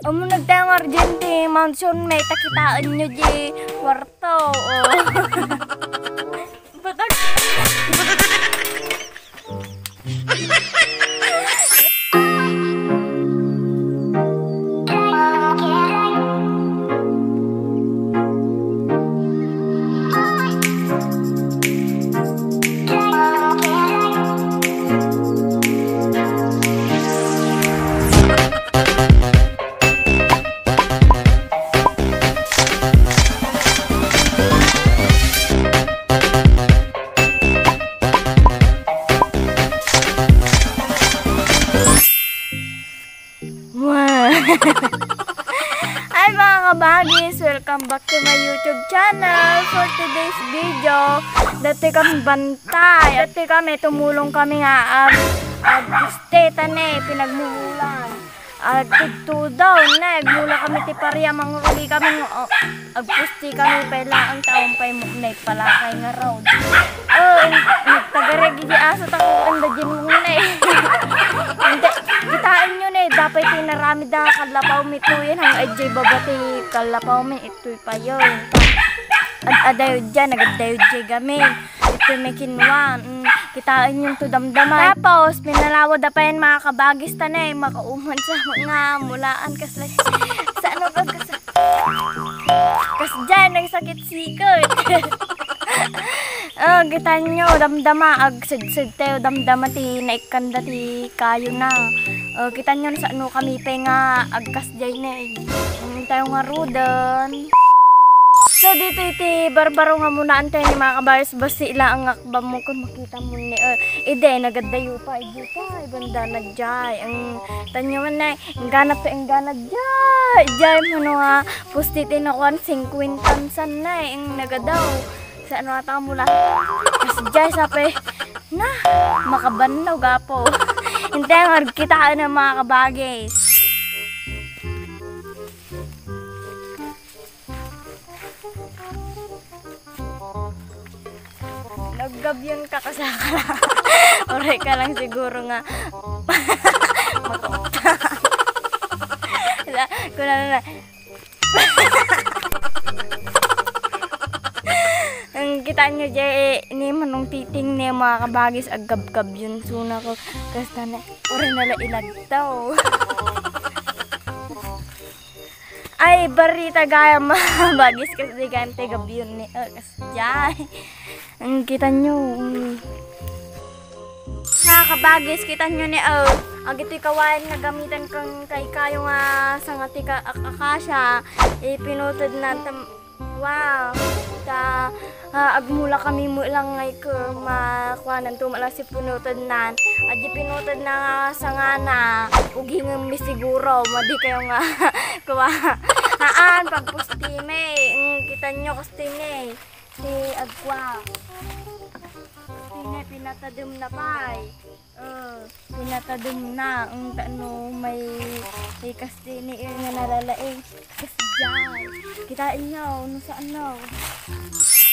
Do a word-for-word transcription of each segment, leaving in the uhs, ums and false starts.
Ammok dayta nga argenti mansion, met ta kitaenyo diay kuarto, o. Patag. Hi, mga kabagis! Welcome back to my YouTube channel. For today's video, dati kami bantay. Dati kami, tumulong kami nga ag-, agpustita ne, pinagmumulan. Agpustita daw, ne, agmula kami ti paria, mangrugi kami, o, agpusti kami pay laeng, taon pay mo, ne, palakay nga road. O, nagtagarag iti aso, tako, anda dyan mo, ne. Hindi, kitaenyo, ne, dapat ti naramid da, kalapaw mi tuyen, hang adjay baba ti kalapaw mi, itoy payon. Ad-, adayo dyan, nagadayo dyan kami. Ito may kinwan. Mm, kitaenyo to damdama. Tapos, pinalawad da pay, mga kabagis, ta ne, makauman sa mga mulaan. Kasla, sa ano ka, kas-, kas dyan, nagsakit-sikit. O, kitaenyo, damdama, agsidsig tayo, damdama ti naikkan da ti kayo na. O, kitaenyo, sa ano kami pay nga agkas jay ne. Mm, tayo nga ruden. So, ditoy ti barbaro nga munaan tayo ni mga kabagis, basi laeng nga akbammo kun makita mo ni, eh, ide, nagadayo pa, ide pa, ibanda na jay. Ang tanyo man na, inggana to, inggana jay. Jay, mano nga, pusti ti nakuan, singkwenta san na, eh, ang nagadaw. Sa ano ata mula? Kas jay, sape, na, makabannaw, gapo. Intay nga, kita na mga kabagis. Naggabion ka, kasaka. Oray ka lang siguro nga. Wala, kuna na. Ang kita nyo, je, eh, ni Manong Titing ni mga kabagis, aggabion suna ko. Kasta na, oray na la ilagtaw. Ay, barita gayam, bagis kas di gayam ti gabion ni, eh, kas jay. Ang kita nyo, mm. Mga kabagis, kita nyo ni, eh, agitoy kawayan nga gamitan kang kay kayo nga sanga ti ka-, ak-, akasya, ipinutod na tam-, wow, ta, ah, agmula kami mo lang ngay ko, makuanan to, malasip pinutodnan. Adi pinutodna nga sangana, ugingem mi siguro, madi kayo nga, kuwa. Haan, pagpustimi, mm, kita nyo, kastimi. Ti agkua. Pina-, pinatadem na pay. Eh, pinatadem na, ang ta-, no, may, may kastini, eh, nga nalalaing. Kasjay. Kita inyo, no, saan, no?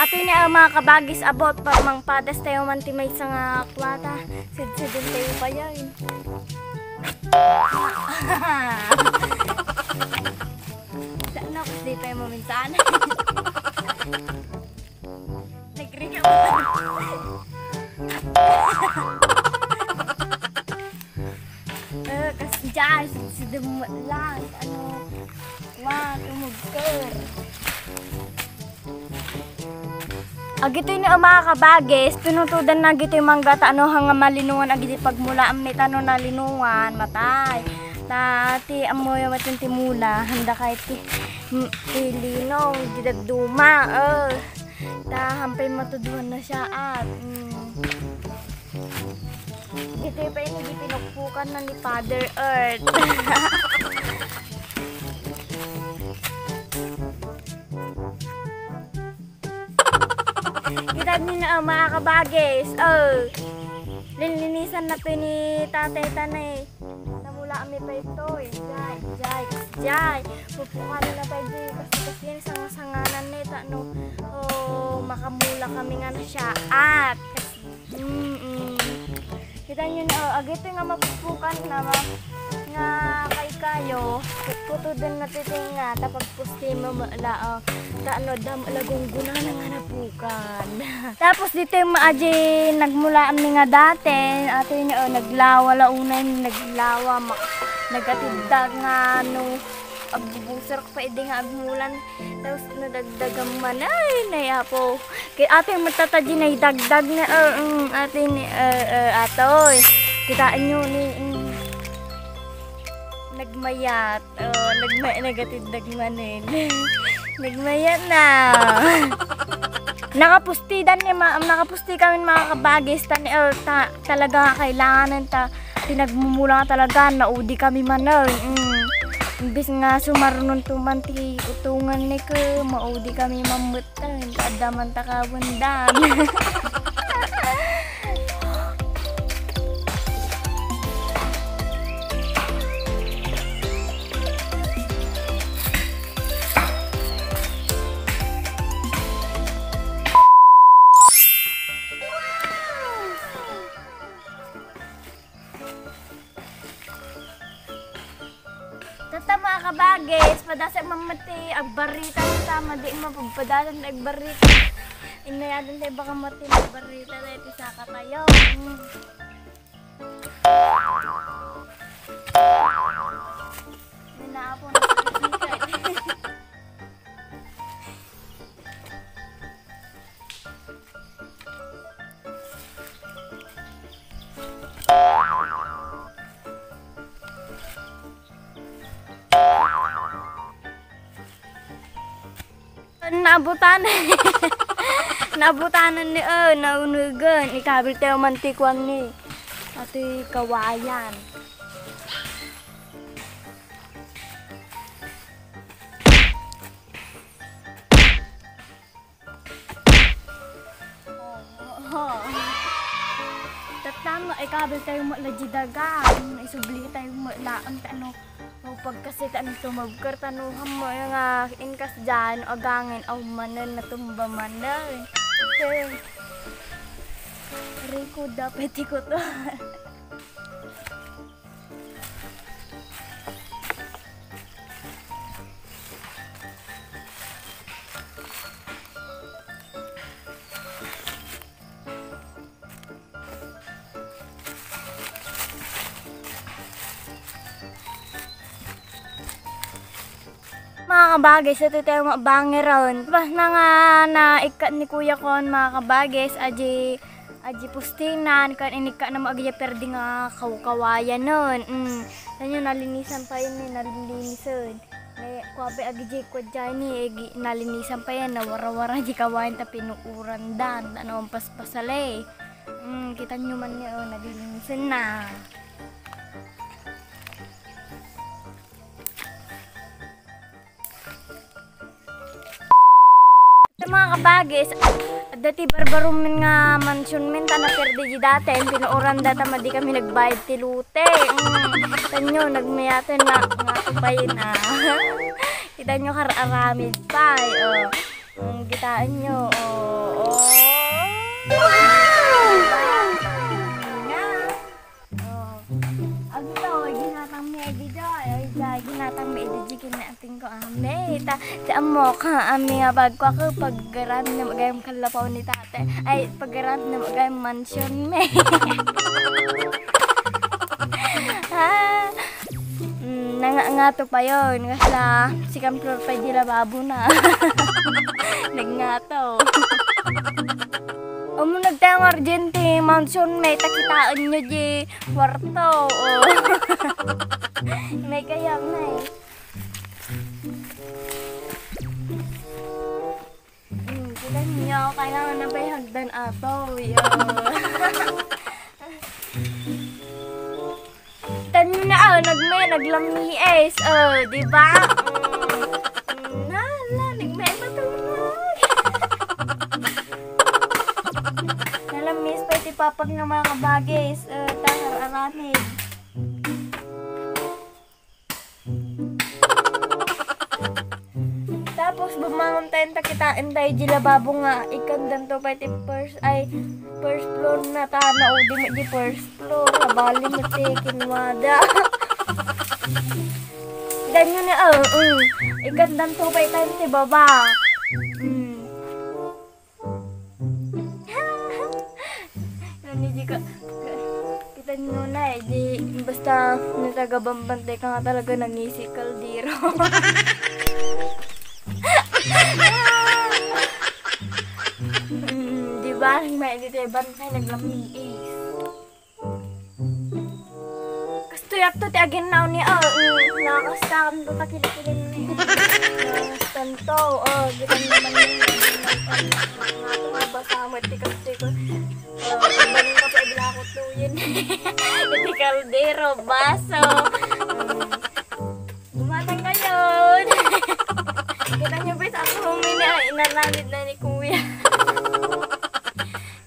Ato ini, ah, mga kabagis, abot, pa-, mangpadas tayo man ti maysa nga kuwata. Sidsidin tayo pa yan. Saan ako? Di tayo maminsan. Nagrigaw. Eh, kas-, dyan, si, si Dum-, lang, ano, wa, tumugkar. Agitoy ni, ah, mga kabagis, pinutodan na agitoy mangga ta ano, hanga malinungan agitoy pagmula, ammi ta no nalinungan, matay. Ta, ti, ammoyo met ti mula, handa kay ti, mm, ti lino, di dadduma, eh. Ta, hampay matuduan na siya, at, mm. Dito pa ini, di pinukpukan na ni Father Earth. Kita ni na, mga kabagis. Oh. Linlinisan na to ni tatay tanay. Namula kami pa ito. Jay, jay, jay. Pupukan na tayo. Kasi, kasi yan, sanga-sanganan na ito. Ano? Oh, makamula kami nga na siya. At, kasi, mm-mm. Kita nyo na, oh, agito nga mapupukan na, ma-, Ah, kay kayo, putputuden na ti tengnga, ta pagpusti mo met la, oh. Ta no, dam-, lagungguna na nga napukan. Tapos ditoy maadi nagmula mi nga dati, ato yun, oh, naglawa la unay, naglawa, ma-, nagatidda nga, no, agbubuser ko pa idi nga agmulan. Tapos nadagdagan man, ay, nay apo. Kay atoy matata di naydagdag na, oh, mm, atoy ni, eh, eh, atoy. Kitaan nyo ni, mm, nagmayat. Oh, nagma-, nagatiddag manen. Nagmayat na. Nakapustidan ni ma-, nakapusti kami mga kabagis, ta ni, oh, ta-, talaga nga kailangan ta pinagmumula nga talaga, naudi kami manen. Mm. Imbis nga sumarunonto man ti utungan ni ke, maudi kami mammet. Tan, adda man ta kawendan. Tatta, mga kabagis, padasek man met ti agbarrita ta, madi mapagpadasan ti agbarrita. Innayadan tayo baka met ti agbarrita tayo ti saka tayo. Mm. Nanapo na sa. Naabutan. Naabutanan ni, oh, naunugan. Ikabil tayo man ti kuan ni. Ati kawayan. Oo. Tattama, ikabil tayo met la di daga. Isubli tayo met laeng ta no, no pagkasi ta no tumabker ta no hammo nga inkas diay, no agangin, aw manen, natumba manen. Hey. Rico, dapat ikuto. Mga kabagis, iti tayo mabangiron. Pas na nga naikkat ni Kuya Kon, mga kabagis, aji, aji pustinan, kan inikkat na mo agiya perdi nga kawkawayanon. Mm. Tanyo, nalinisan pa yun eh, nalinisan. Eh, kuwabe agiji ko dyan eh, agi-, nalinisan pa yan, nawara-wara di kawayan ta pinuuran dan, ano, ang paspasali. Mm, kita nyo man ni, oh, nalinisan na. Sa mga kabagis, dati barbarumin nga mansion min, ta naperde di dati, pinuuran data, madi kami nagbayad ti lote. Mm, tanyo, nagmayaten na, nga tupayin, ah. Kita nyo, kar-aramid pa, eh, oh. Mm, kitaan nyo, oh, oh. Nga. Oh. Agto, ginatang mi ay dida. Ay, da, ginatang mi ay dida, kin-, ating ko, ame. Ta, ta, ammo ka, ame nga bagko ako, paggaran na magayam kalapaw ni tate. Ay, paggaran na magayam mansion, me. Ha? Mm, nanga-, ngato pa yon. Kasla, second floor pa di lababo na. Nagngato. Umunag tayo nga argenti mansion, me, ta kitaan nyo di kwarto, oh. May kayam na eh. Hmm, kita niyo, kailangan na pa yung hagdan ato, yo. Kita niyo na, oh, nagme-, naglamiis, oh, di ba? Mm, mm, nala, nagme-, matulog. Nalamiis pa iti papag nga mga kabagis, oh, tangar aramid. Tapos, bumangon tayo, ta kitaan tayo di lababo nga, ikandanto pa iti first, ay, first floor na ta, naudi met di first floor, nabali met ti kinuada. Ganyan na, oh, mm. Ikandanto pa itayo ti baba. Mm. Ano, di ka, kita nyo na eh, di, basta natagabambantay ka nga talaga nangisi kaldero. Mm, di ba? May di tayo bantay, naglamiis. Kastoy ato ti aginnaw ni, oh, mm, nakastakan to ta kilikilin ni. Nakastanto, oh, gitan naman ni, nga to nga basa mo ti kastoy ko. Oh, ibang ko ti aglakot to yun. Iti kaldero, baso. Mm. Gumatang kayo. Kita nyo, guys, ako humini, ah, inanamid na ni Kuya.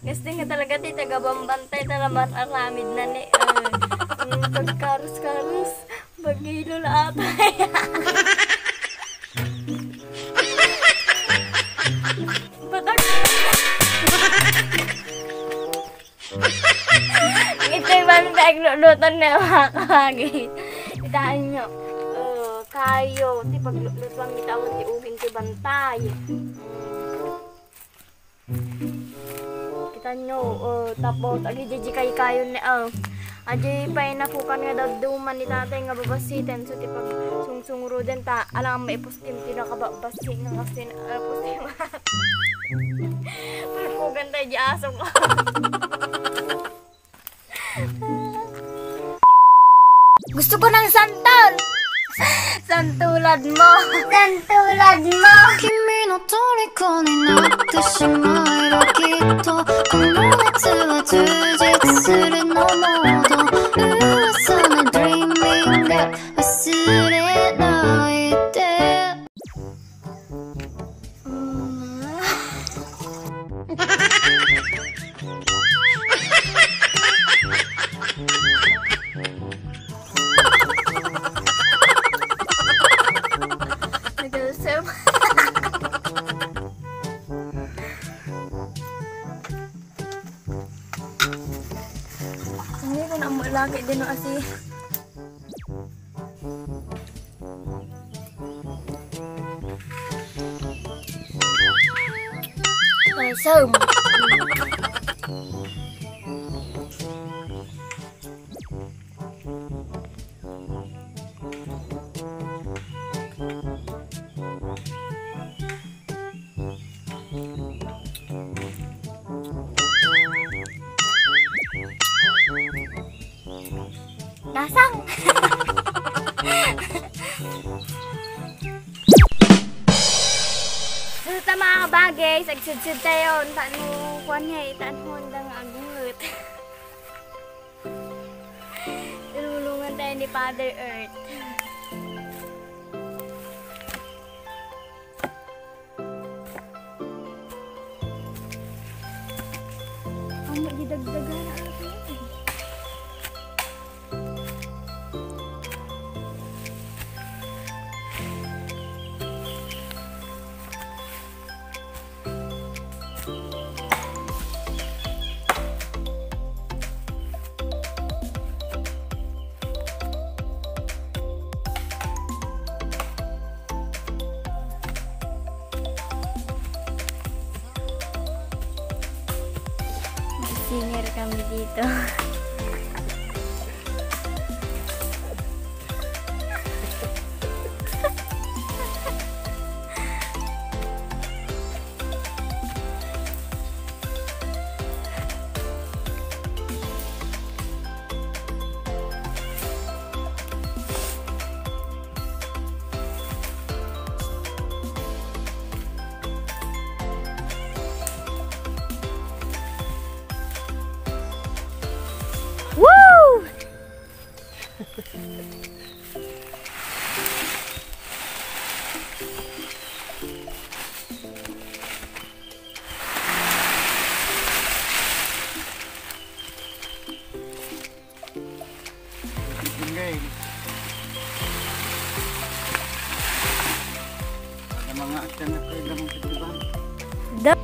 Gusto nga talaga ti taga-bambantay, talaga man aramid na ni, ah, mm, pagkarus-karus, pagilo la atay. Batak. Ito'y bantay agluluto na mga kawagi. Kitaan nyo. Oh, kayo. Ti paglulutuan mi taon ti uging ti bantay. Mm. Kitaan nyo. Oh, tapos, agi, jiji kay kayo ni, oh. Aji pay napukan nga dadduman ni tatay nga babasiten. So, ti pag sungsungruden ta, alam, maipus Tim, ti nakababasi nga kasi na, ah, puti nga. Parkugan tayo di aso ko. Gusto ko ng santol! Santulad mo! Santulad mo! 君の虜になってしまえばきっとこの夏は充実するのモード Dreaming girl 忘れないで Nag-assume. Hindi ko na malaki din ang asi. Awesome. Nasang! So, ta, mga kabagis, agsudsud tayo. Untaan mo, kuwan niya, itaan mo, andang agungot. Tinulungan tayo ni Father Earth. Ang magidagdagan na ang pinto. Singer kami dito. Woo! Ingay. Para mga atyan na kayo lang sa diba? Da-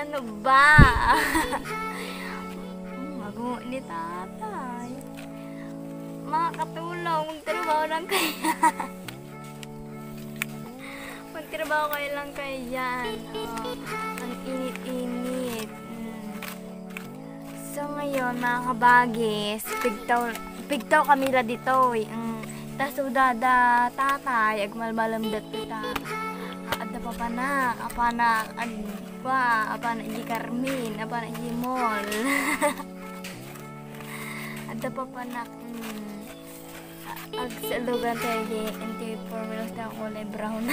Ano ba? Maguho ni tatay. Makakatulong, magtrabaho lang kaya. Magtrabaho kayo lang kayo dyan. Oh, ang init-init. Mm. So ngayon, mga kabagis, pigtaw, pigtaw kami la ditoy. Mm. Ta sudada tatay, agmalmalamdat ta. Adda papanak, apanak, ag-, kwa, apanak di Carmen, apanak di Mall. Adda papanak, mm. Agsalugan tayo di, inti formulas tayo kulay brown.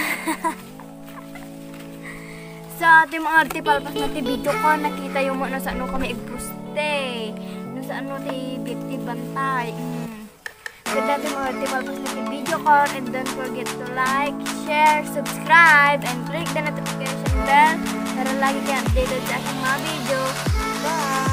Sa ating mga artipalpas na ti video ko, nakita yung mo na sa ano kami igpuste. Na sa ano ti bibti bantay. Mm. Kada ti mga artipalpas na ti video ko, and don't forget to like, share, subscribe, and click the notification bell para lagi kayo updated sa aking mga video. Bye!